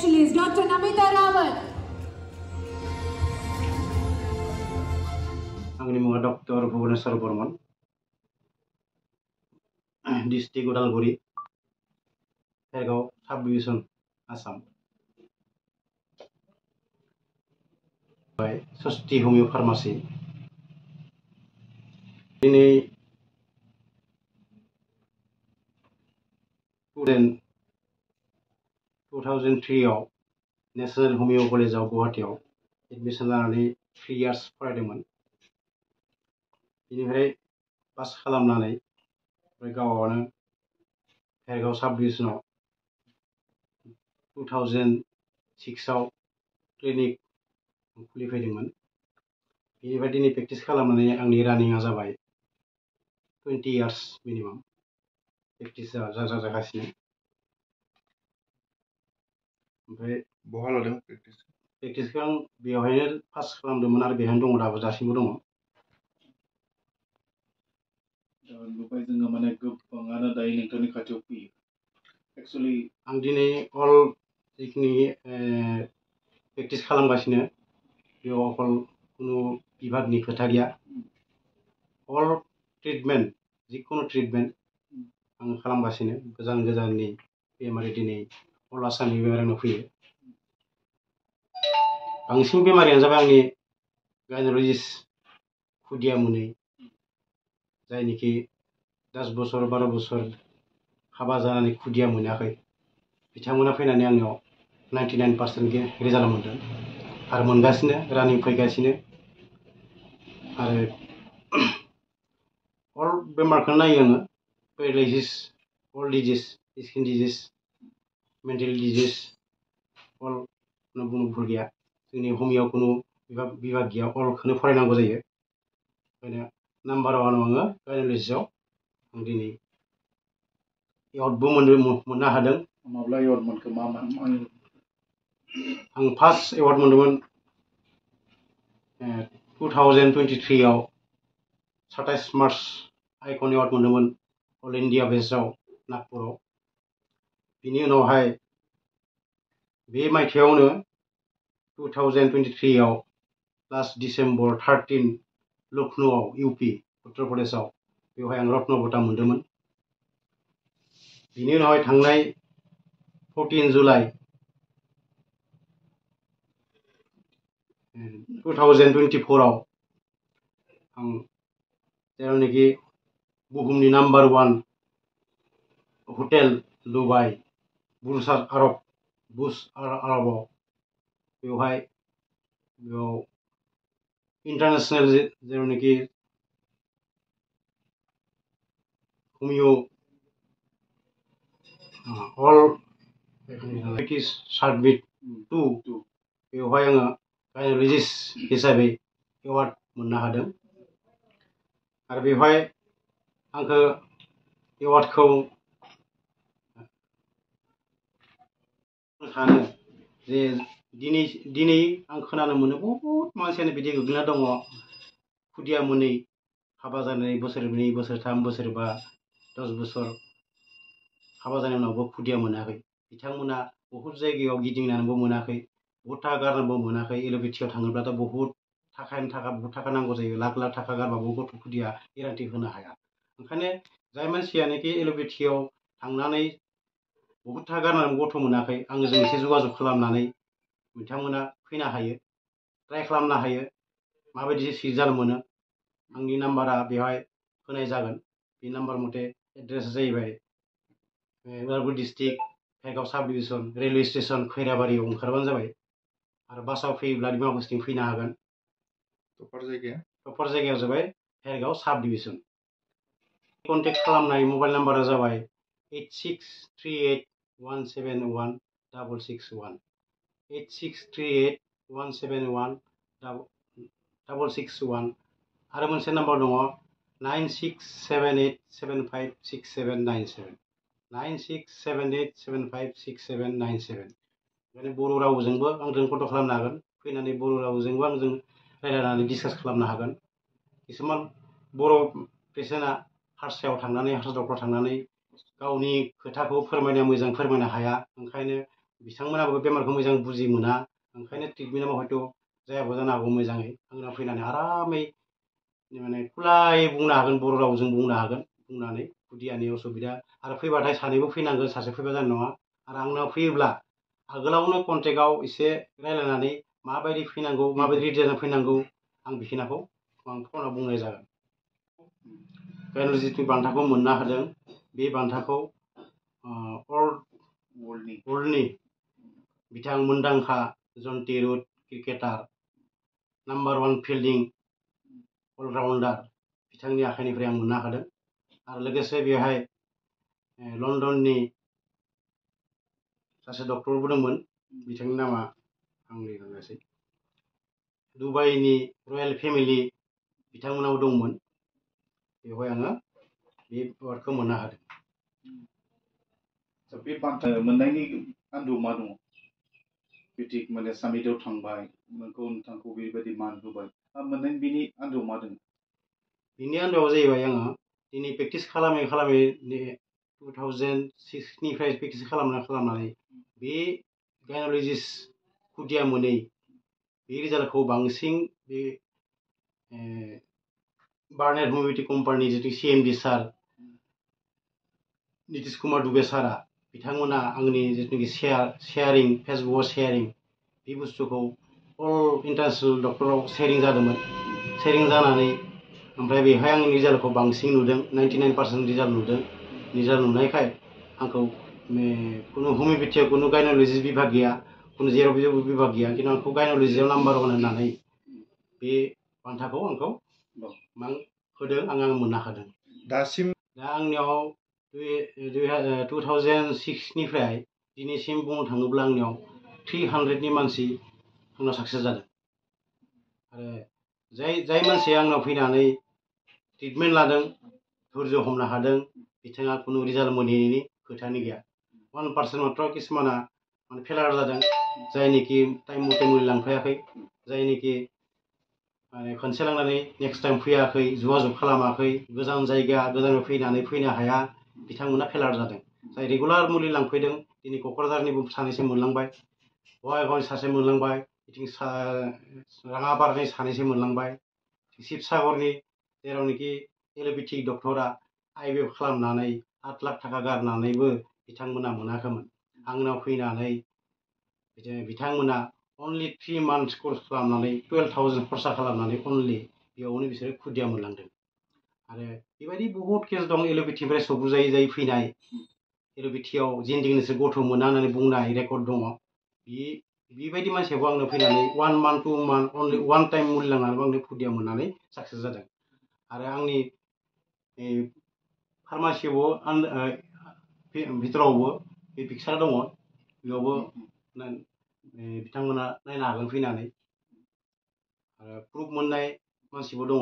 specialist, Dr. Namita Rawat. आंनि मुङा doctor Bhubaneswar Barman, district Udalguri, Bhergaon साब डिभिजन, आसाम। सस्ति हमिय फार्मासि। दिनै 2003 आव नेशनेल हमिय कलेजाव गुवाहाटीआव एडमिशन लानानै 3 इयार्स फरायदोंमोन। बेनिफ्राय पास खालामनानै गावआनो भेरगाव साब डिभिजनाव 2006 आव क्लिनिक खुलिफैदोंमोन। बेनिफ्राय दिनै प्रेक्टिस खालामनानै आंनि रानिंआ जाबाय 20 इयार्स मिनिमाम प्रेक्टिस जागासिनो। ओमफ्राय बहा लादों प्रेक्टिसखौ आं बेवहायनो पास खालामदोंमोन आरो बेहायनो दङ, दासिमबो दङ। जोङो माने गोबाङानो दायो नोंथांनि खाथियाव फैयो। एक्चुअली आं दिनै अल जिखिनि प्रेक्टिस खालामगासिनो बेयाव अकल कुनु बिभागनि खोथा गैया। अल ट्रिटमेन्ट, जिखुनु ट्रिटमेन्ट आं खालामगासिनो। गोजान गोजाननि बेमारि दिनै अल आसामनि बेमारिनाव फैयो। बांसिन बेमारियानो जाबाय आंनि गायन'लजिस्ट खुदिया मोनै, जायनिखि 10 बोसोर 12 बोसोर हाबा जानानै खुदिया मोनाखै, बिथांमोना फैनानै आंनियाव 99% रिजाल्ट मोनदों आरो मोनगासिनो, रानिं फैगासिनो। आरो अल बेमारखौनो नायो आङो, paralysis, all disease, skin disease, mental disease, all बुंनो भुल गैया। जोंनि हमियाव खुनु बिभाग गैया, अलखौनो फरायनांगौ जायो। ओंखायनो नाम्बार 1 आङो गायन'लजिस्टआव आं दिनै एवार्डबो मोननो हादों। माब्ला एवार्ड मोनखो? मा आं फार्स्ट एवार्ड मोनदोंमोन 2023 आव 27 मार्च आइकन एवार्ड मोनदोंमोन अल इन्डिया बेस्टआव नागपुराव। बिनि उनावहाय बे मायथाइयावनो 2023 आव लास्ट डिसेम्बर 13 लखनौआव इउपि उत्तर प्रदेशआव बेवहाय आं रत्न बटा मोनदोंमोन। बिनि उनावहाय थांनाय 14 जुलाइ 2024 आव आं जेरावनाखि बुहुमनि नाम्बार 1 हटेल दुबाइ बुर्ज आरबाव बेवहाय इन्टारनेशनेल जेरावनाखि हमिय अल साबमिट 2 बेवहाय आङो गायन'लजिस्ट हिसाबै एवार्ड मोननो हादों। आरो बेवहाय आंखौ एवार्डखौ सानो जे दिनै आं खोनानो मोनो बहुत मानसियानो बिदि गोग्लैना दङ, खुदिया मोनै, हाबा जानानै बोसोरनै बोसोरथाम बोसोरबा 10 बोसोर हाबा जानायनि उनावबो खुदिया मोनाखै। बिथांमोना बहुत जायगायाव गिदिंनानैबो मोनाखै, बहुत थाखा गारनोबो मोनाखै। एल'पेथियाव थाङोब्लाथ' बहुत थाखा नांगौ जायो, लाख लाख थाखा गारबाबो गथ' खुदिया गेरान्टि होनो हाया। ओंखायनो जाय मानसियानोखि एल'पेथियाव थांनानै बहुत थाखा गारनानै गथ' मोनाखै, आंजों एसे जगाजग खालामनानै बिथांमोना फैनो हायो, ट्राइ खालामनो हायो माबायदि रिजाल्ट मोनो। आंनि नाम्बारा बेवहाय होनाय जागोन। बे नाम्बार मथे एड्रेसा जाहैबाय उदालगुरि डिस्ट्रिक्ट भेरगाव साब डिभिजन, रेलवे स्टेसन खैराबारियाव ओंखारबानो जाबाय। आरो बासाव फैयोब्ला डिमाकुसिथिं फैनो हागोन। प्रपार जायगाया जाबाय भेरगाव साब डिभिजन। कन्टेक्ट खालामनाय मबाइल नाम्बारा जाबाय 8638171661 8638171661। आरो मोनसे नाम्बार दङ 9678756797 9678756797। ओंखायनो बर' रावजोंबो आंजों कन्टेक्ट खालामनो हागोन, फैनानै बर' रावजोंबो आंजों रायज्लायनानै डिसकास खालामनो हागोन। किसुमान बर' पेसेन्टआ हारसायाव थांनानै, हारसा डक्टराव थांनानै गावनि खोथाखौ मोजां फोरमायनो हाया। ओंखायनो बिथांमोनाबो बेमारखौ मोजां बुजि मोना ओंखायनो ट्रिटमेन्टआव हयथ' जायाबो जानो हागौ मोजाङै आंनाव फैनानै आरामै माने खुलायै बुंनो हागोन बर' रावजों बुंनो हागोन बुंनानै खुदियानि असुबिदा आरो फैबाथाय सानैबो फैनांगोन सासे फैबा जानाय नङा आरो आंनाव फैयोब्ला आगोलावनो कन्टेक्टआव एसे रायज्लायनानै माबायदि फैनांगौ माबायदि रेडि जाना फैनांगौ आं बेखिनिखौ आं फनाव बुंनाय जागोन गायन'लजिस्टनि बान्थाखौ मोननो हादों बे बान्थाखौ वर्ल्डनि बिथां मुंदांखा जन्टी रुड क्रिकेटार #1 फिल्डिं अलराउन्डार बिथांनि आखाइनिफ्राय आं मोननो हादों आरो लोगोसे बेवहाय लन्डननि सासे डक्टरबो दंमोन बिथांनि नामा आंनि रोङासै दुबाइनि रयेल फेमिलि बिथांमोनाबो दंमोन बेवहाय आङो बे एवार्डखौ मोननो हादों बे बान्था मोननायनि आन्दोआव मा दङ बिथिक माने सामिटआव थांबाय नोंथांखौ बेबायदि मान होबाय मोननायनि बिनि आन्दोआव मा दङ बिनि आन्दोआव जाहैबाय आङो दिनै प्रेक्टिस खालामै खालामै 2006निफ्राय प्रेक्टिस खालामनानै बे गायन'लजिस्ट खुदिया मोनै बे रिजाल्टखौ बांसिन बे बार्नेट होमिय'पेथि कम्पानि जितु CMD सार नितिश कुमार दुबे सारा बिथांमोना आंनि जितुनिखि शेयारिं फेसबुकआव शेयारिं बे बुस्थुखौ अल इन्टारनेसनेल डक्टराव शेयारिं जादोंमोन शेयारिं जानानै ओमफ्राय बेवहाय आंनि रिजाल्टखौ बांसिन नुदों 99% रिजाल्ट नुदों रिजाल्ट नुनायखाय आंखौ कुनु होमिय'पेथियाव कुनु गायन'लजिस्ट बिभाग गैया कुनु जेरावबो बिभाग गैया खिन्थु आंखौ गायन'लजिस्टआव नाम्बार 1 होननानै बे बान्थाखौ आंखौ होदों आं मोननो हादों दासिम दा आंनियाव 2006निफ्राय दिनैसिम बुंनो थाङोब्ला आंनियाव 300नि मानसि आंनाव साक्सेस जादों आरो जाय मानसिया आंनाव फैनानै ट्रिटमेन्ट लादों धैर्य हमनो हादों बिथाङा कुनु रिजाल्ट मोनैनि खोथायानो गैया 1% मात्र किसुमाना माने फेलार जादों जायनिखि टाइम मथे मुलि लांफायाखै जायनिखि माने खनसे लांनानै नेक्स्ट टाइम फैयाखै जगाजग खालामाखै गोजान जायगा गोजाननिफ्राय फैनानै फैनो हाया बिथांमोना फेलार जादों जाय रेगुलार मुलि लांफैदों दिनै क'क्राझारनिबो सानैसो मोनलांबाय बङाइगावनि सासे मोनलांबाय बिथिं राङापारानि सानैसो मोनलांबाय शिबसागरनि जेरावनोखि एल'पेथिक डक्टरा IVF खालामनानै 8 लाख थाखा गारनानैबो बिथांमोना मोनाखैमोन आंनाव फैनानै बिथांमोना अनलि 3 months कर्स खालामनानै 12,000 खरसा खालामनानै अनलि बेयावनो बिसोरो खुदिया मोनलांदों आरो बेबायदि बहुत केस दं एल'पेथिनिफ्राय सब्रुजायै फैनाय एल'पेथियाव जिन्दिगिनिसो गथ' मोना होननानै बुंनाय रेकर्ड दङ बेबायदि मानसियाबो आंनो फैनानै 1 month 2 month अनलि 1 टाइम मुलि लांनानैबो आंनो खुदिया मोननानै साक्सेस जादों आरो आंनि फार्मासियावबो भितरावबो बे पिक्सार दङ बेयावबो बिथांमोना नायनो हागोन फैनानै आरो प्रुफ मोननाय मानसिबो दङ